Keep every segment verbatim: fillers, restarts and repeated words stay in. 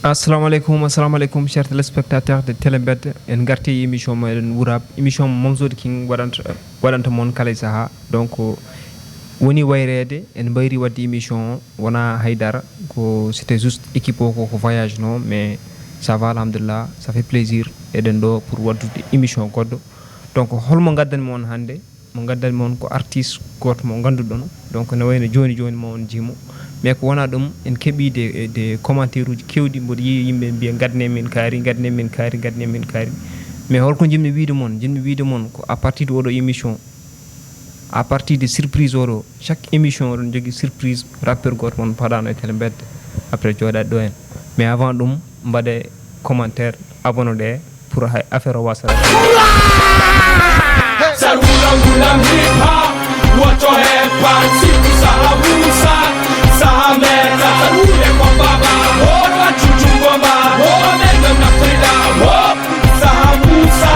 Assalamu aleykum, assalamu aleykum, chers téléspectateurs de Télé Mbedda. En ngarti e émission meɗen Wuraab, émission mo Mamzo the King waɗanta, waɗanta mon kala e saha. Donc, woni wayreede, en mbayri waɗde émission o, wona haydara, ko c'était juste équipe o ko, ko voyage no, mais ça va, alhamdulillah, ça fait plaisir. Eɗen ɗo pour waɗdude émission goɗɗo. Donc, holmo ngaddanmi on hannde? Mo ngaddanmi on ko artiste gooto mo ngannduɗon. Donc, ne wayno jooni jooni mo on jimo. Mais ko wona ɗum, en keɓi de, de commentaire uji kewɗi, mboɗo yi'i yimɓe mbiya, "Ngadne min kaari, ngadne min kaari, ngadne min kaari." Mais holko jinmi wiide mon? Jinmi wiide mon ko à partir de oɗo émission, à partir de surprise oɗo, chaque émission oɗon jogii surprise rappeur gooto mon paɗano e Télé Mbedda. Après jooɗaɗo ɗo en. Mais avant ɗum, mbaɗe commentaire, abonné ɗe pour hay affaire o wasa. Sarula ngulam hip hop, woto hepan siku saha musa, saha meta, sarule ko baba, hora chuchu bomba, hora mendo na frida, hop, saha musa,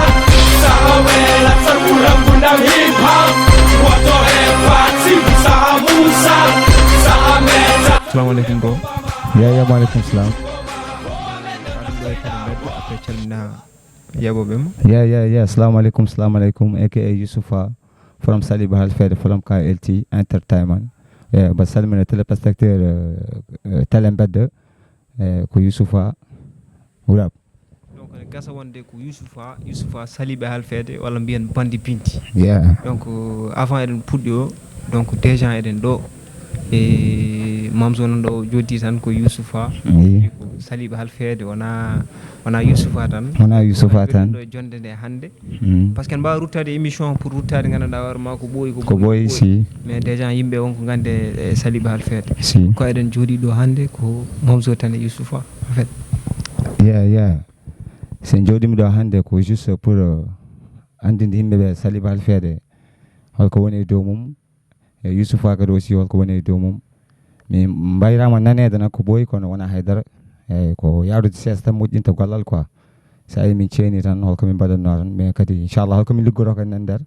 saha wela, sarula ngulam hip hop, woto hepan siku saha musa, saha meta. Assalamu alaikum, bro. Ya, ya, wa alaikum salam. Aɗa ɗo e Télé Mbedda, après calmina yeeɓooɓe ma. Yeah, yeah, yeah. Assalamu alaikum, assalamu alaikum. A K A Youssoufa from Saliba Halfede, from K L T Entertainment. Yeah, mbaɗa salmina téléspectateur, euh, euh, Télé Mbedda, euh, ko Youssoufa Wuraab. Donc, ene gasa wonde ko Youssoufa, Youssoufa Saliba Halfede, walla mbiyen Bandi Binti. Yeah. Donc, euh, avant eɗen puɗɗi o, donc déjà eɗen ɗo, e Mamzo non ɗo joddi tan ko Youssoufa. Oui. Ko Saliba Halfede, wona, wona Youssoufa tan. Wona Youssoufa tan. Ɗo e jonde nde hannde. Mm. Parce que en mbawa ruttade émission pour ruttade gandanɗa hoore ma ko ɓooyi, ko Ko ɓooyi, ɓooyi. Si. Mais déjà yimɓe won ko gande e Saliba Halfede. Si. Ko eɗen jooɗi ɗo hannde ko Mamzo tan e Youssoufa, en fait. Yeah, yeah. So en jooɗima ɗo hannde ko juste pour, euh, anndinde yimɓe ɓe Saliba Halfede holko woni e dow mum. E Youssoufa kadi aussi holko woni e dow mum. Min mbayrama naneede tan ko ɓooyi kono wona haydara. Eyyi, ko yaarude seeɗa tan moƴƴinta gollal quoi. So a yi min ceeni tan holko min mbaɗatno tan, mais kadi inchallah holko min liggoto kadi nan nder.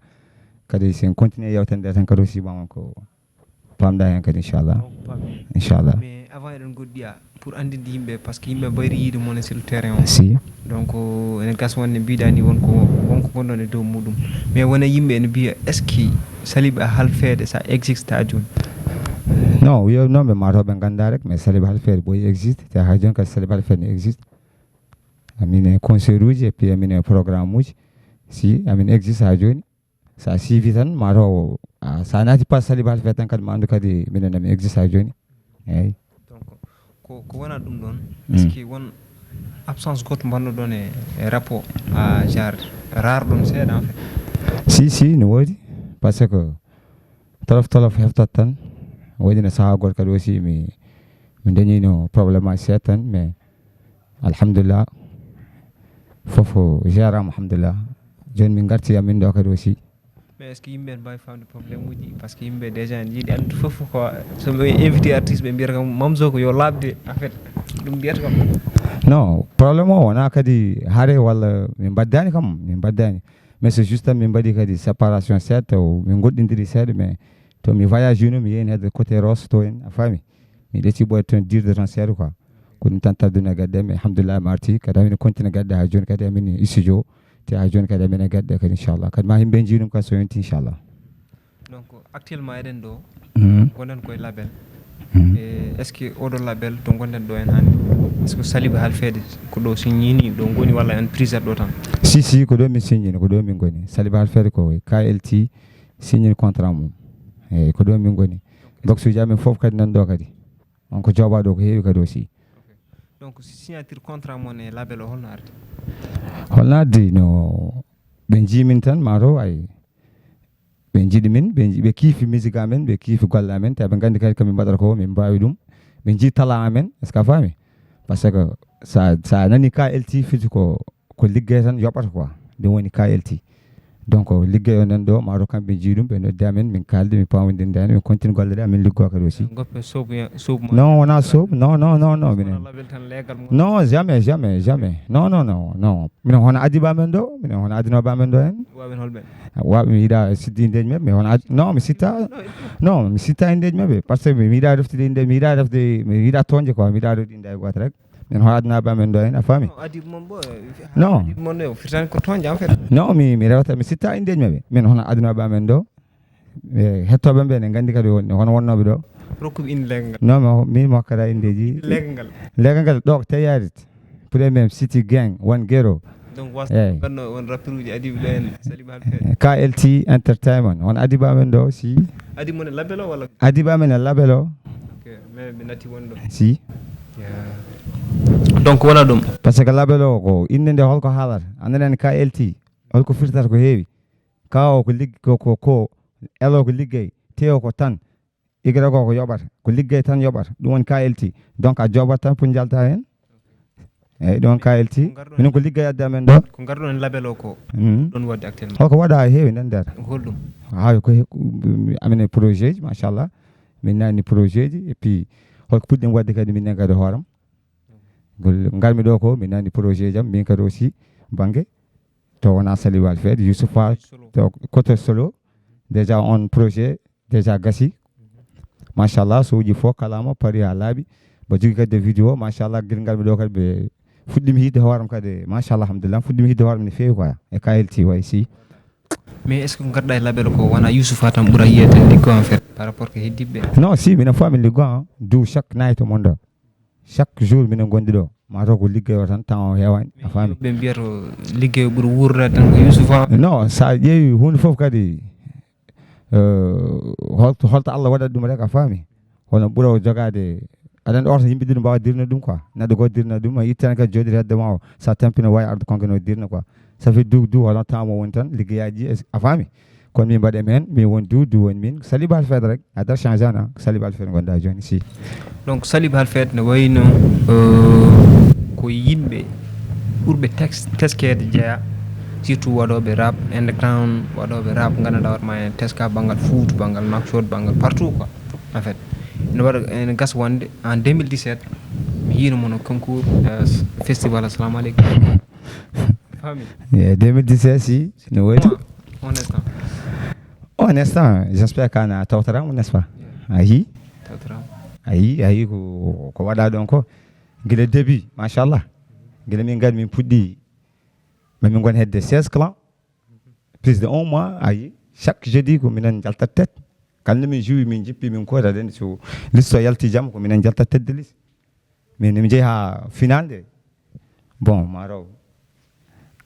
Kadi si en continue yewtere nde tan kadi aussi ma won ko pamɗa hen kadi inchallah. Inchallah. Mais avant eɗen goɗɗiya, pour anndinde yimɓe, parce que yimɓe mbayri yiide mon sur le terrain o. Si. Donc, ene gasa wonde mbiɗa ni won ko, won ko gonɗon e dow muɗum. Mais wona yimɓe ene mbiya, est-ce que Saliba Halfede ça existe ha jooni? Non, wiyo non, ɓe mataw ɓe ganda rek, mais Saliba Halfede ɓooyi existe, te ha jooni kadi Saliba Halfede ne existe. Amin e concert uji, et puis amin e programme uji. Si, amin existe ha jooni. Sa suivi tan, mataw, a, sa naati pas Saliba Halfede tan kadi ma anndu kadi minen emi existe ha jooni. Eyyi. Donc, ko, ko wona ɗum ɗon, Mm. Est-ce que won absence goɗɗo mbanno ɗon e, e rapport à genre rare ɗon seeɗa en fait? Si, si, no woodi. Parce que tolof tolof heftat tan. Waɗino saha goɗɗo kadi aussi mi, mi dañino problème aji seeɗa tan, mais alhamdulillah. Fof gérama, alhamdulillah. Jooni min ngarti amin ɗo kadi aussi. Mais est-ce que yimɓe ne mbawi famde problème uji? Parce que yimɓe déjà ne yiɗi anndude fof ko, so ɓe invité artiste ɓe mbiyata kam Mamzo ko yo laaɓde, en fait, ɗum mbiyata kam. Non, problème o wona kadi hare walla min mbaddani kam, min mbaddani. Mais c'est juste tan min mbaɗi kadi séparation seeɗa, taw min goɗɗindiri seeɗa, mais to mi voyage uno, mi yehi hedde côté Rosso to en, a faami? Mi ɗetti ɓooyde toon dirde toon seeɗa quoi. Ko ɗum tan tardunoo e gaɗɗe, mais alhamdulillah mi arti, kadi amin continue gaɗɗe ha jooni kadi amin e studio, te ha jooni kadi amin e gaɗɗe kadi inchallah. Kadi ma yimɓe njii ɗum kadi so yonti inchallah. Donc actuellement eɗen ɗo, Mhm. Gonɗen koye label. Mhm. E, est-ce que oɗo label to gonɗen ɗo en hannde, est-ce que Saliba Halfede ko ɗo signini ɗo ngoni walla en prise ɗo tan? Si, si, ko ɗo min signini, ko ɗo min ngoni. Saliba Halfede ko K L T signini contrat mum. Eyyi, ko ɗo min ngoni. Box uji amin fof kadi nan ɗo kadi. On ko jooɓaɗo ko heewi kadi aussi. Ok. Donc si signature contrat mon e label o holno ardi? Holno ardi? No ɓe njii min tan mataw ay ɓe njiɗi min, ɓe nji-, ɓe kiifi musique amen, ɓe kiifi golle amen, te ɓe nganndi kadi ko min mbaɗata ko, min mbaawi ɗum. Ɓe njii talent amen, est-ce que a faami? Parce que sa, sa nani K L T fiti ko, ko liggey tan yoɓata quoi. Ɗum woni K L T. Donc liggey o nan ɗo, mataw kamɓe njii ɗum, ɓe noddi amen, min kaaldi, min pawondirde heen, min continue golle ɗe, amin liggoo kadi aussi. Goppe soobu, soobu. Non, wona soobu, non, non, non, non, minen. Label tan legal mo. Non, jamais, jamais, jamais. Non, non, non, non. Minen hono adiiɓe amen ɗo, minen hono adinooɓe amen ɗo heen. Wawen holɓe? Wa, mi yiɗa sidde indeeji maɓɓe, mais hono ad-, non, mi sitta, non, mi sitta indeeji maɓɓe, parce que mi yiɗa reftude inde, mi yiɗa refde, mi yiɗa toñde quoi, mi yiɗa refde inde hay gooto rek. Min hono adunaaɓe amen ɗo en, a faami? Adiiɓe mon bo, non, adiiɓe mon ɗo firtani ko toñde en fait. Non, mi mi rewata, mi sitta indeeji maɓɓe. Min hono adunaaɓe amen ɗo, e hettooɓe ɓe ne nganndi kadi won- hono wonnooɓe ɗo. Rokkuɓe inde leegal ngal. Non, mi mi mi hokkata indeeji. Leegal ngal. Leegal ngal ɗo ko Teyarit. Premier City Gang one gero. Donc wasa eyi ganno on rapperuji adiɓe ɗo en Saliba Halfeere. K L T Entertainment on adiba amen ɗo si. Adi mon e label o walla? Adiba amen e label o. Ok, mais ɓe natti won ɗo. Si. Donc wona ɗum. Par ce que label o ko innde nde holko haalata, anndanani K L T holko firtata ko heewi. Ka o ko ligg ko ko ko L o ko liggey, T o ko tan, Y o ko yoɓata, ko liggey tan yoɓata, ɗum woni K L T. Donc a joɓat tan pour jalta hen. Eyyi ɗum woni K L T. Minen ko liggey addi amen ɗo. Ko garɗon e label o ko ɗon waɗde actuellement? Holko waɗa ha heewi nden nder. Holɗum? Hawi ko amen e projet ji machallah. Min nani projet ji et puis holko puɗɗen waɗde kadi minen kadi hooram. Garmi ɗo ko min nani projet jam min kadi aussi banggue to wona Saliwal Fed Youssoufa to côté solo déjà on projet déjà gasi machallah so uji fof kalama paari ha laaɓi mbo jogui kadi vidéo machallah guila garmi ɗo kadi ɓe fuɗɗimi hidde hooram kadi machallah alhamdulillah fuɗɗimi hidde hooram ne feewi quoi e kayelti way si mais est ce que ko garɗa e label ko wona youssoufa tan ɓuura yiyede liggo en fait par rapport ko heddiɓe non si minen fof min liggo en du chaque night mon ɗo chaque jour minen gondi ɗo mataw ko liggeyo tan temps o hewani a faami ɓe mbiyata liggeyo ɓuuri wuurrade tan ko youssoufa non sa ƴeewi hunde foof kadi holto holto allah waɗat ɗum rek a faami hono ɓuura o jogade aɗa andi orto yimɓe ɗiɗo mbawa dirna ɗum quoi neɗɗo goo dirna ɗum a ittani kadi jooɗiri hedde ma o sa tampino wawi arde konko no dirna quoi ça fait du du hono temps mo woni tan liggeyaji a faami kono min mbaɗe men min won du du woni min saliba alfed rek a dar change ana saliba alfed gonda joni si donc saliba alfed ne wayno euh, ko yimɓe ɓurɓe teskede jeeya surtout waɗoɓe rap underground waɗoɓe rap gandanɗa hoore ma en teska banggal foot banggal nakshot banggal partout quoi en fait ne waɗa ene gasa wonde en deux mille dix-sept mi yiino mono concours euh, festival assalamu aleykum famille e deux mille dix-sept si no woyti on instant on instant j'espère kana tawtarama n'est-ce pas a yi tawtarama a yi a yi ko ko waɗa ɗon ko gila début machallah gila min gadi min puɗɗi mamin gon hedde seize clan plus de un mois a yi chaque jeudi ko minen jaltat tête kala nde min joui min jippi min koyta ɗen so liste o yalti jam ko minen jaltat tête de liste min mi jeeyi ha final nde bon ma raw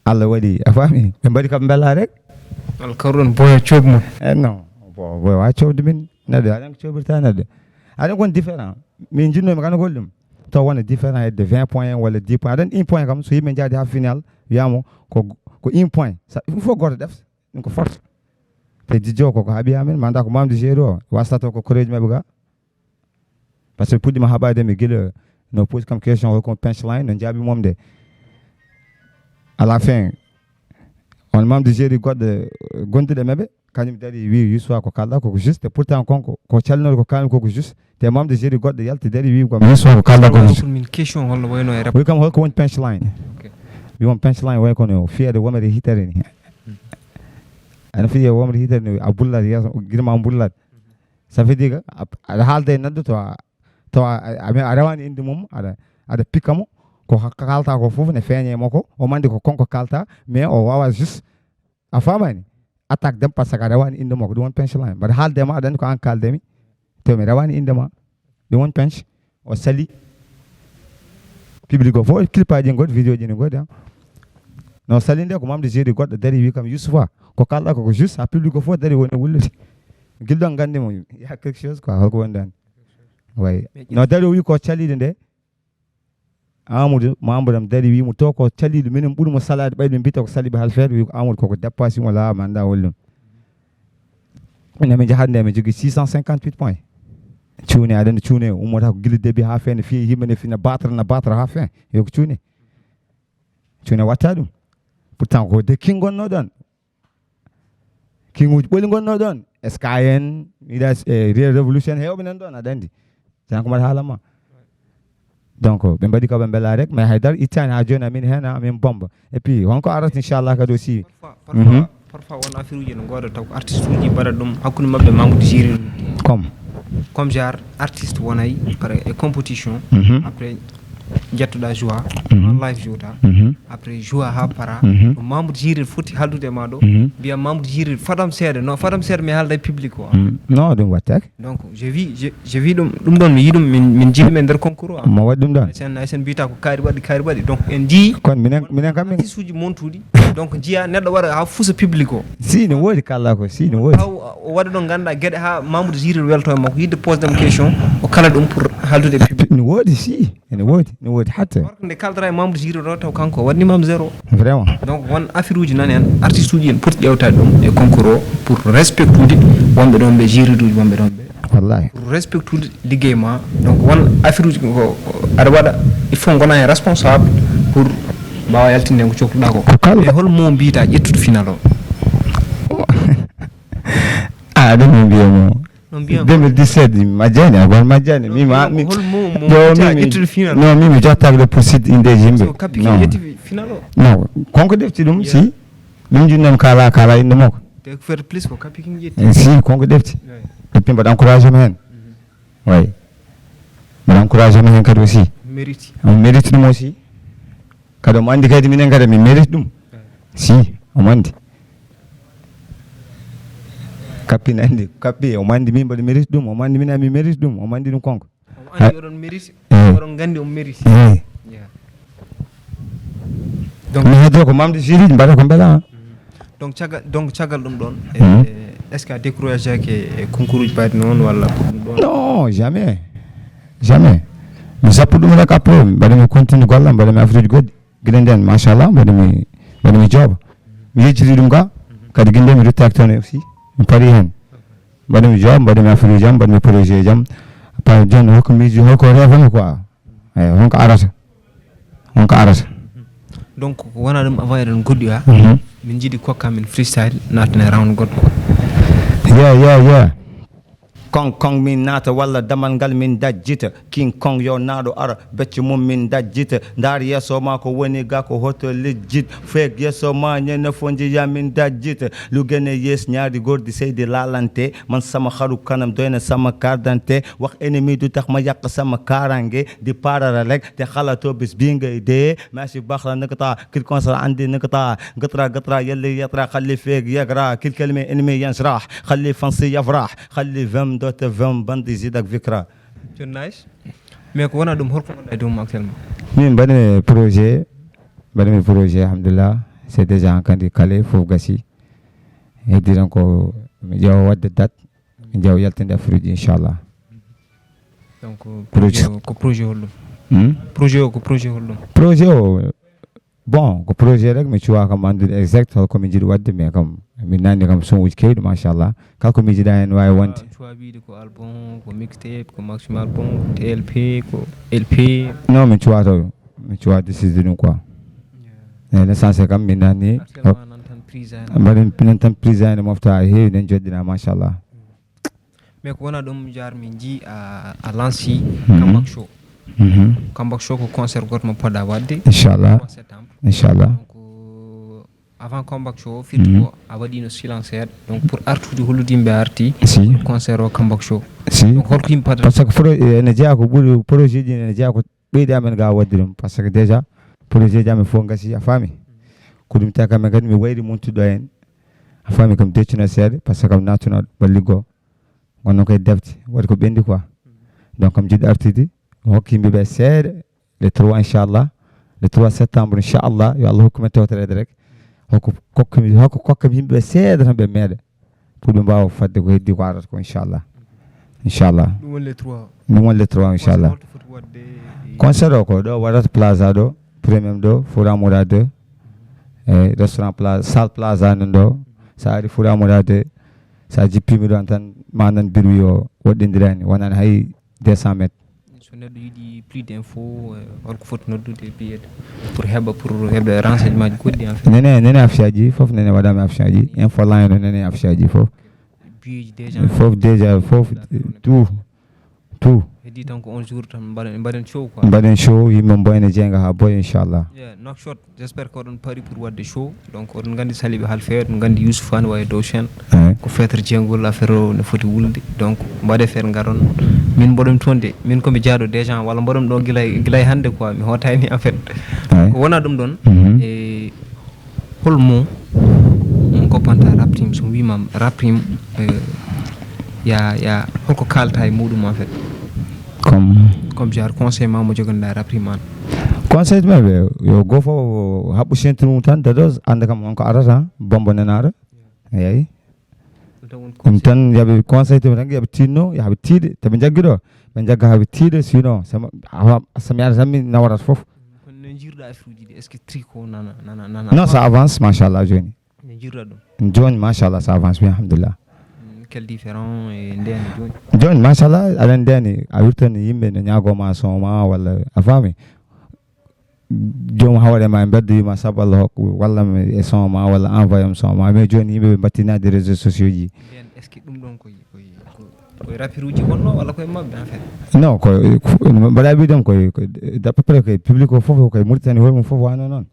allah waɗi a faami ɓe mbaɗi kam bella rek alkawruɗon boya coob mum e non boya wa coobde min neɗɗo aɗan ko coobirta neɗɗo aɗan kon différent min jinnomi kan golle ɗum taw wona différent hedde vingt point walla dix point aɗan un point kam so yimɓe jaadi ha final wiyama ko ko un point il faut goto ɗefta ɗum ko force te jijjo koko haaɓi ha min manda ko mamde jeeri o wasta taw ko koreji mabɓe ga par ce que puɗɗima haɓade mi guila no posi kam question o ko punchline no jaabi mom de à la fin on mamde jeeri goɗɗo gonduɗe mabɓe kañum dari wi yuswa ko kalɗa koko juste pourtant konko ko callinori ko kalmi koko juste te mamde jeeri goɗɗo yalti dari wi gom yuswa ko kalɗa koko juste min question holno wayno e rap wi kam holko woni punchline wi won punchline way kono fiyede womere hitere ni ana fiye womre hitere ni a bullat yeeso girma bullat ça veut dire que aɗa haalda e neɗɗo to a to a a- a- a rewani inde mum aɗa aɗa pikka mo ko ha- kalta ko fof ne feeñe mo ko o mandi ko konko kalta mais o wawa juste a famani attaque dem par ce que a rewani inde mo ko ɗum won punchline mbaɗa haalde ma aɗa andi ko an kaldemi to mi rewani inde ma ɗum won punch o sali public o fof clip aji goɗɗi vidéo ji ne goɗɗi no sali nde ko mamde jeeri goɗɗo dari wi kam youssoufa ko kalɗa koko juste ha public o fof dari woni wullude guilɗon gandi mo ya quelque chose quoi holko woni dan way no dari o wi ko caliɗo nde amadou mamadou am dari wimo to ko caliɗo minen ɓuuri mo salade ɓayde min mbita ko saliɓe halfeede wi ko amadou koko dépassé mo laawa manda wallum ina min jahade nde min jogui six cent cinquante huit point cuune aɗa andi cuune ummata ko guila début ha fin ne fiye yimɓe ne fina batra na batra ha fin yo ko cuune cuune watta ɗum pourtant ko de king gonno ɗon kinguji ɓoli gonno ɗon skn miɗa real révolution hewɓe nan ɗon aɗa andi tan ko mbaɗa haalama donc ɓe mbaɗi ko ɓe mbela rek mais haydara ittani ha joni amin hen amin bomba et puis honko arata inchallah kadi aussi parfois won affaire uji no goɗa taw ko artiste uji mbaɗa ɗum hakkude mabɓe mamoudou jiri comme comme genre artiste wonay e compétition mhm. après Jettoɗa joua, mhm, live jouta. Mhm. Après joua ha para. Mhm. Ɗum membre jury foti haldude e ma ɗo. Mhm. Mbiya membre jury fadam seeɗa. Non, fadam seeɗa mi haalda e public o. Mhm. Non, ɗum wattake. Donc je vis je, je vis ɗum ɗum ɗon mi yi ɗum min min jiɗi men nder concours o. Mo waɗi ɗum ɗon? Sen ay sen mbiyata ko kaari waɗi kaari waɗi donc en jii. Kon minen minen kam min artiste uji montuɗi. Donc jiya neɗɗo waɗa ha fusa public o. Si no woodi kala ko si no woodi. Taw o waɗa ɗon ganduɗa gueɗe ha membre jury welto e makko yidde pose dem question o kala ɗum pour haldude e public. No woodi si. Ene woodi, ene woodi hatte. Gorko nde kaldata e membre jury o taw kanko o waɗni mam zéro. Vraiment. Donc won affaire uji nani hen artiste uji en poti ƴewtade ɗum e concours o pour respectude wonɓe ɗon ɓe jury uji wonɓe ɗon ɓe. Wallahi. Pour respectude liggey ma donc won affaire uji ko aɗa waɗa il faut gona hen responsable pour mbawa yaltinde hen ko cohluɗa ko. Ko kala. E hol mo mbiyata ƴettude final o? A ɗum mi mbiya mo. No mbiya mo. deux mille dix-sept mi majjani a gon majjani mi ma mi. Hol mo mo yo mi mi ƴettude final. Non mi mi jottagde pour site indeji yimɓe. So kappi ki ƴetti final o. Non konko defti ɗum si ɗum jinnan kala kala inde makko. Te ko faire plus ko kappi ki ƴetti. Eh, si konko defti. Et puis mbaɗa encouragé mo hen. Way. Mbaɗa encouragé mo hen kadi aussi. Mérite. On mérite ɗum aussi. Kadi omo anndi kadi minen kadi min mérite ɗum. Si omo anndi. Kappi ne anndi kappi omo anndi min mbaɗa mérite ɗum omo anndi min ami mérite ɗum omo anndi ɗum konko. Omo anndi oɗon mérite. Oɗon nganndi omo mérite. Eyi. Donc mi heddo ko mamde siriji mbaɗa ko mbela. Donc caggal donc caggal ɗum ɗon est ce que a découragé ke e concours uji baɗi noon walla ko ɗum ɗon? Non jamais. Jamais. Mi sappo ɗum rek après mbaɗa mi continue golla mbaɗa mi affaire uji goɗɗi. Gila nden machallah mbaɗa mi mbaɗa mi jooba. Mi yejjiti ɗum ga kadi ginde mi ruttaki toon aussi mi pari heen. Mbaɗa mi jooba mbaɗa mi affaire uji am mbaɗa mi projet uji am. Par joni hokko miiji hokko rêve mi quoi. Eyi honko arata? Honko arata? Donc wona ɗum avant eɗen goɗɗoya. Min jiiɗi kokka min freestyle naatana e round goɗɗo. Yeah yeah yeah. Kong kong min naata walla damal ngal min dajjita. King kong yo naaɗo ara becce mum min dajjita. Ndaar yeeso ma ko woni ga ko hoto lijjit. Feeg yeeso ma ñene fo njiya min dajjita. Lu gene yees ñaari gordi seydi laalante. Man sama xaru kanam doy na sama carte d'identité. Wax ennemi du tax ma yàq sama kaaraange. Di paarara rek te xalaatoo bis bii ngay dee. Merci baxra naqta kil konsra andi naqta gatra gatra yalli yatra xalli feeg yagra kil kalmi ennemi yansrah xalli fansi yafrah xalli vem dote vem bandi zidak vikra. Joni nice. Mais ko wona ɗum holko gonɗa e dow mum actuellement? Min mbaɗimi projet mbaɗimi projet alhamdulillah. C'est déjà hankadi kale fof gasi. Heddi tan ko mi ƴeewa wadde date. Jaw yaltinde affaire uji inchallah. Donc projet o ko projet holɗum? Projet o ko projet holɗum? Projet o bon ko projet rek mi cuwa kam anndude exact holko min jiɗi wadde mais kam min nanni kam son uji kewɗi machallah kala ko miijiɗa hen wawi wonde. Cuwa wiide ko album ko mixtape ko maximum album ko tlp ko lp? Non min cuwa taw min cuwa décide ɗum quoi. Eyi l'essentiel kam min nanni mbaɗen pinen tan prise ene mofta ha heewi nen joɗɗina machallah. Mais ko wona ɗum jarmi ji a lanci kambak show. Kambak show ko concert goto mo poɗɗa wadde inchallah. Septembre inchallah. Donc avant kambak show firti ko a waɗino silence seeɗa donc pour artude hollude yimɓe arti si concert o kambak show. Si donc holko yimɓe pata parce que pro- ene jeeya ko ɓuri projet ji ene jeeya ko ɓeydi amen ga wadde ɗum parce que déjà projet ji amen fof gasi a faami. Ko ɗum tawi kamen kadi mi wayri montuɗo hen a faami kam deccino seeɗa parce que kam nattuno ɓalliggo gonno koye defte waɗi ko ɓendi quoi. Donc kam jiɗi artude hokki yimɓeɓe seeɗa le trois inchallah. Le trois septembre inchallah yo allah hokku men tewtoreede rek. Hokko kokkami hokko kokkami yimɓeɓe seeɗa tan ɓe meeɗa pour ɓe mbawa fadde ko heddi ko arata ko inchallah. Inchallah. Ɗum woni le trois. Ɗum woni le trois inchallah. Concert o ko ɗo waɗata plaza ɗo premium ɗo foura moura deux. Eyi restaurant plaza salle plaza nan ɗo. Sa ari foura moura deux. Sa jippimi ɗon tan ma nan birwi o woɗɗindirani wonani hay deux cent mètres. So neɗɗo yiɗi plus d' info holko foti noddude e biyeede pour heɓa pour heɓa renseignement ji goɗɗi en fait? Nene nene affiche aji fof nene waɗama affiche aji info line o nene affiche aji fof. Biyeeji déjà fof déjà fof tout. Tout. Heddi tan ko on jour tan mbaɗen mbaɗen show quoi. Mbaɗen show, yimɓe mboyna jeenga haa boya, inchallah. Yeah, Nouakchott, j'espère que oɗon pari pour wadde show. Donc oɗon nganndi Saliba Halfeed, oɗon nganndi Youssouf Anne waye dow chaîne. Eyi. Ko feetere jeengol affaire o ne foti wulde. Donc mbaɗe feere ngaron. Min mboɗon toon de, min ko mi jaaɗo déjà walla mboɗon ɗo gila gila hannde quoi, mi hootani en fait. Eyi. Ko wona ɗum ɗon. Mhm. E holmo on goppanta Rap Team, so wiima Rap Team, eh, ya ya holko kaalta e muɗum en fait? Comme Comme genre conseil ma mo jogonɗa Rap Team an? Conseil to maɓɓe, yo goo fof haɓɓu ceinture mum tan, dados, annda kam on ko arata, bombo nanara. Eyi. Ɗum tan woni Ɗum conseil. Tan yaɓe conseil to tan, yaɓe tinno, yaɓe tiiɗe, to ɓe jaggi ɗo, ɓe jagga haɓe tiiɗe, sinon sama awa sami ara tan mi nawarat fof. Kono no jirɗa affaire uji ɗi, est ce que tricot nana nana nana Non, ça avance, machallah, joni. No jirɗa ɗum? Joni, machallah, ça avance bien, alhamdulillah. Mm, quel différent e ndeni joni? Joni, machallah, aɗa ndeni, a wirtani yimɓe no ñaagoma son ma walla a faami. Joom hawre ma e mbeddo wima sabu Allah hokku walla mi e son ma walla envoyé am son ma, mais joni yimɓe ɓe mbattinade réseau sociaux ji. Nden est ce que ɗum ɗon koye koye koye rapiruji wonno walla koye maɓɓe en fait? Non, ko mbaɗa wiide am koye koye d' à peu près koye public o fof koye Mauritanie hoore mum fof wano noon.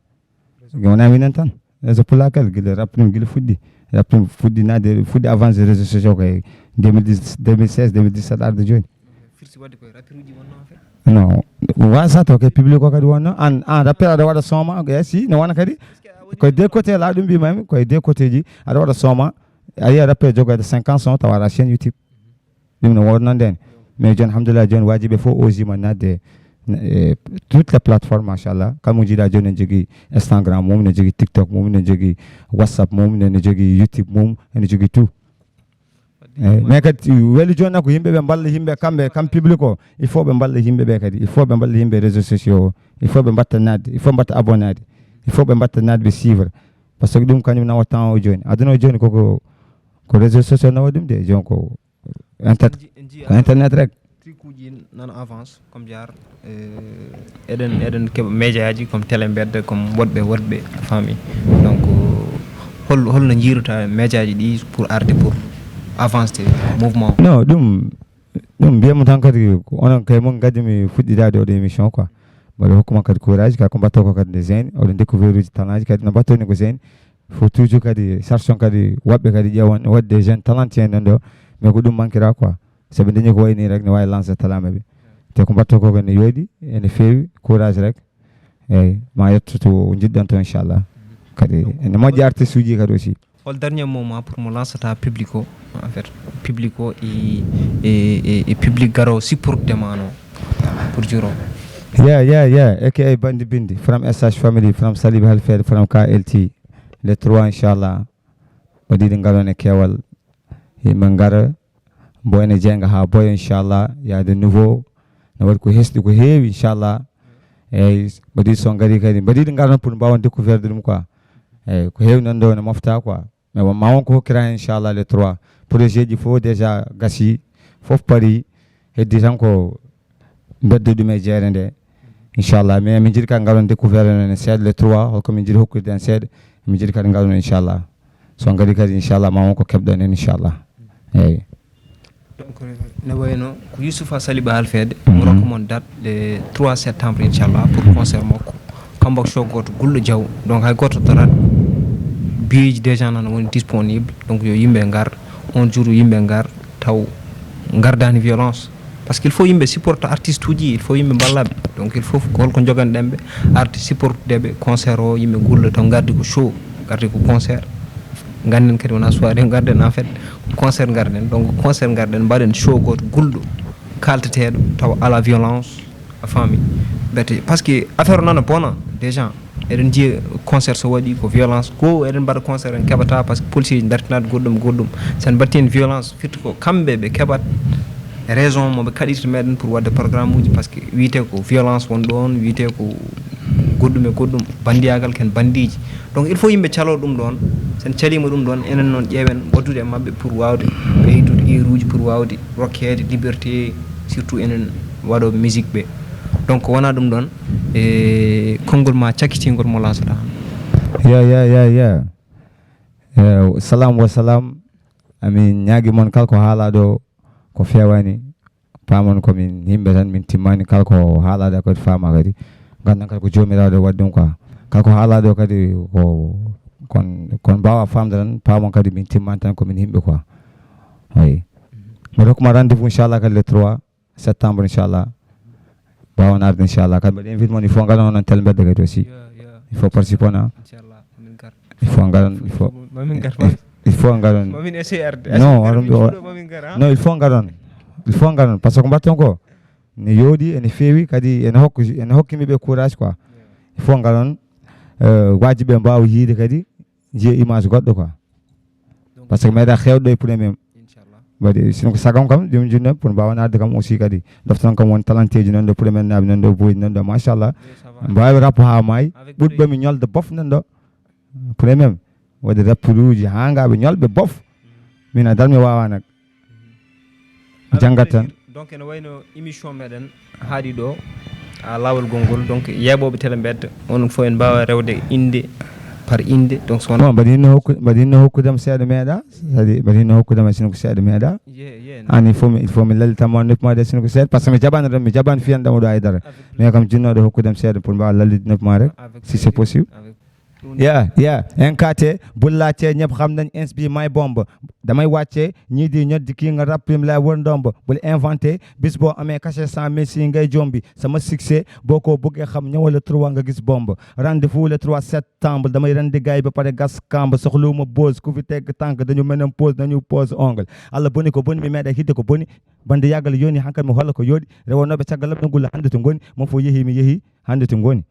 Wona minen tan. C'est pour laquelle gila rap ɗum gila fuɗɗi. Rap ɗum fuɗɗi nade fuɗɗi avance réseau sociaux koye deux mille dix deux mille seize deux mille dix-sept arde joni. Firti wadde koye rapiruji wonno en fait? Non, wasa taw koye public o kadi wonno an an rappel aɗa waɗa son ma, e si no wona kadi koye deux côté la ɗum mbimami koye deux côté ji. Aɗa waɗa son ma, a yiya rappel jogoyde cinquante son tawa aɗa chaîne YouTube. Ɗum no wonno nden. Mais joni alhamdulillah joni wajiɓe fof osima nadde e toute la plateforme, machallah. Kala mo jiiɗa joni ne jogui Instagram mum, ne jogui TikTok mum, ne jogui WhatsApp mum, ne jogui YouTube mum, ene jogui tout. Eyyi, mais kadi weli joni ko yimɓe ɓe mballa yimɓe kamɓe kam public o. Il faut ɓe mballa yimɓe ɓe kadi, il faut ɓe mballa yimɓe réseau sociaux o. Il faut ɓe mbatta nadde, il faut mbatta abonnade, il faut ɓe mbatta nadde ɓe suivre. Par ce que ɗum kañum nawa temps o joni, aduna o joni koko ko réseau sociaux nawa ɗum de, joni ko inter- En ji- en ji- ko internet rek. Trikuji nana avance comme jar. Eh, eɗen eɗen keɓa média ji comme télé mbedda comme woɗɓe woɗɓe faami. Donc hol holno jiirata média ji ɗi pour arde pour avance mouvement? Non, ɗum ɗum mbiyatmi tan kadi ko onon kay mon gaddi mi fuɗɗidade oɗo émission quoi. Mbaɗa hokkuma kadi courage kadi ko mbatta ko kadi nde zeyni oɗo découvert uji talent ji kadi no mbattoni ko zeyni. Faut toujours kadi sarson kadi woɓɓe kadi ƴeewan wadde jeune talentueux nan ɗo. Mais ko ɗum manquera quoi. Sabu dañi ko wayni rek ne wawi lancer talent maɓɓe. Te ko mbatta ko kadi ne yooɗi ene feewi, courage rek. Eyyi, ma yetto to jiɗɗon to inchallah. Kadi ene moƴƴi artiste uji kadi aussi. Hol dernier moment pour mo lancata public o? En fait public o e e e public garo supporte ma no pour juro? Yeah, yeah, yeah. Aka bandi bindi from S H family, from Salib Halfed, from K L T. Les trois inchallah. Waɗiɗi ngalon e keewal. Yimɓe ngara mbo ene jeenga haa boya inchallah. Yaade nouveau no waɗi ko hesɗi ko heewi inchallah. Eyyi, mbaɗi so ngari kadi mbaɗiɗi ngalon pour mbawen découvert ɗum quoi. Eyyi, ko heewi noon ɗo ne mofta quoi. Mais ma won ko hokkira hen inchallah les trois projet ji fof déjà gasi, fof pari. Heddi tan ko mbeddo ɗum e jeere nde inchallah. Mais min jiɗi kadi ngalon découvert en seeɗa les trois holko min jiɗi hokkude en seeɗa. Min jiɗi kadi ngalon inchallah. So ngari kadi inchallah ma won ko keɓɗon en inchallah. Eyyi. Donc ne wayno ko Youssoufa Saliba Halfede mo rokka mon date le trois septembre inchallah pour concert makko. Kambo show goto gulɗo jaw, donc hay goto darat. Biyeji déjà nana woni disponible, donc yo yimɓe ngar on jour, yimɓe ngar taw gardani violence. Parce que il faut yimɓe supporta artiste uji, il faut yimɓe mballaɓe. Donc il faut ko holko joganɗen ɓe arde supportudeɓe concert o, yimɓe gulɗo taw gardi ko show, gardi ko concert. Ganden kadi wona soirée garden en fait, ko concert garden. Donc concert garden mbaɗen show goto gulɗo kalteteɗo taw ala violence. A faami? Bete parce que affaire o nana bona déjà. Eɗen jiya concert so waɗi ko violence goo eɗen mbaɗa concert en keɓata parce que policier ji dartinade goɗɗum goɗɗum. Sen mbaɗti hen violence firti ko kamɓe ɓe keɓat raison moɓe kaɗirta meɗen pour wadde programme uji parce que wiyete ko violence won ɗon, wiyete ko goɗɗum e goɗɗum, bandiyagal ken bandiji. Donc il faut yimɓe calo ɗum ɗon. Sen calima ɗum ɗon enen noon ƴeewen waddude e maɓɓe pour wawde ɓeydude heure uji pour wawde rokkeede liberté, surtout enen waɗooɓe musique ɓe. Donc wona ɗum ɗon e konngol ma cakkitingol mo lancata? Ya ya ya ya. Eh, salam wa salam. Amin ñaagi mon kala ko haala ɗo ko fewani. paamon ko min yimɓe tan, min timmaani. Kala ko haalaade kadi faama kadi, nganndan kadi ko Joomiraaɗo waɗi ɗum quoi. Kala ko haalaade o kadi ko kon, kon mbaawa faamde tan, paamon kadi min timmaani tan ko min yimɓe quoi. Eyi. Mboɗo hokkuma rendez-vous inchallah kadi le trois septembre inchallah. Mbaawa arde inchallah. Kadi mboɗo invite mon, il faut ngaɗon onon tel mbedda kadi aussi. Il faut participon, hein. Inchallah, min gar. Il faut ngaɗon, il faut, mamin gar. Il faut ngaɗon. Mamin essayer arde. Non, waɗum ɗo. Mamin gar, hein. Non, il faut ngaɗon. Il faut ngaɗon. Parce que ko mbaɗton ko, ne yooɗi, ene feewi, kadi ene hokki, ene hokki mi ɓe courage quoi. Il faut ngaɗon, euh, waji ɓe mbaawa yiide kadi, njiya image goɗɗo quoi. Parce que meeɗa heewde ɗo e premier mem. Inchallah. Waɗi, sino ko sagam kam, ɗum junno, pour mbaawa arde kam aussi kadi. Ɗoftan kam won talenteeji non ɗo, premier naaɓe non ɗo, boy non ɗo, machallah. Mbaawi rap haa maayi, ɓurɓe mi ñolde bof non ɗo. Premier mem, waɗi rapperuuji haa ngaaɓe ñolɓe bof. Min a darmi waawa nag. Janngat tan. Donc, ene wayno émission meɗen haaɗi ɗo, a laawol gongol. Donc, yeeɓooɓe télé mbedda, onon fof en mbaawa rewde innde par innde. Donc, so wonaa bon, mbaɗi hinno hokku-, mbaɗi hinno hokkudam seeɗa meeɗa, c'est-à-dire mbaɗi hinno hokkudam e sino ko seeɗa meeɗa. Ye, ye, no. An, il faut mi, il faut mi lallitama noppi ma de sino ko seeɗa, parce que mi jaɓani ɗon, mi jaɓani fiyande ɗo haydara. Mais kam jinnooɗo hokkudam seeɗa pour mbaawa lallitde noppi ma rek, si c'est possible. Avec Yeah, yeah. N K T, bullaate, ñëpp xam nañ ins bi may bomb. Damay wàcce, ñii di ñot di kii nga rap, lim lay wër ndomb. Bul inventé, bis boo amee cachet cent mille si ngay jombi. Sama succès, boo ko bëggee xam, ñëwal le trois nga gis bomb. Rendez-vous le trois septembre, damay rendi gaay ba pare gas kamb. Soxluwuma buzz, ku fi teg tànk, dañu menam pause, nañu pause ongle. Allah boni ko boni, mi meeɗa hidde ko boni. Bande yàggal yoni, hankat mi holla ko yooɗi. Rewanooɓe caggal lam, ɗo ngulla hannde to ngoni. Mo fo yehi, mi yehi, hannde to ngoni.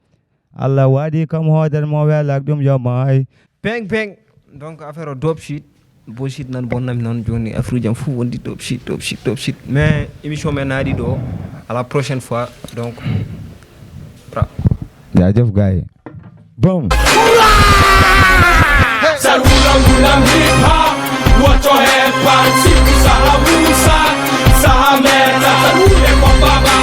Allah waɗi kam hoodere mo welak ɗum yo maay. Peng, peng. Donc, affaire o dope shit. Bullshit nan bonnami noon, jooni affaire jam fof wondi dope shit, dope shit, dope shit. Mais émission men haaɗi ɗo. À la prochaine fois. Donc, pra. Jaajëf, gars yi. Boom. Sal wulam wulam hip hop. Watch your head pan, sip saha wusa. Saha meta, sal wule ko baba.